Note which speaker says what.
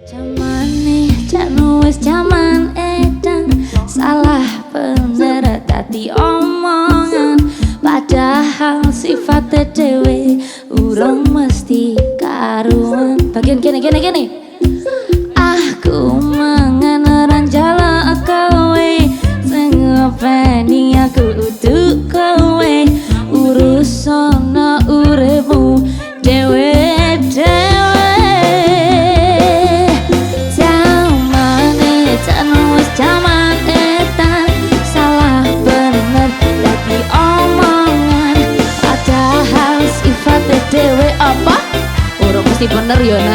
Speaker 1: Jamane jan wis jaman edan, salah bener dadi omongan, padahal sifate dhewe urung mesti karuan. Bagian kene kene kene. Aku mangan ora njaluk kowe, sing ngopeni aku udu kowe, urusana uripmu dhewe dhewe. Jamane jan wis jaman edan, salah bener dadi omongan, padahal sifate dhewe apa urung mesti bener ya.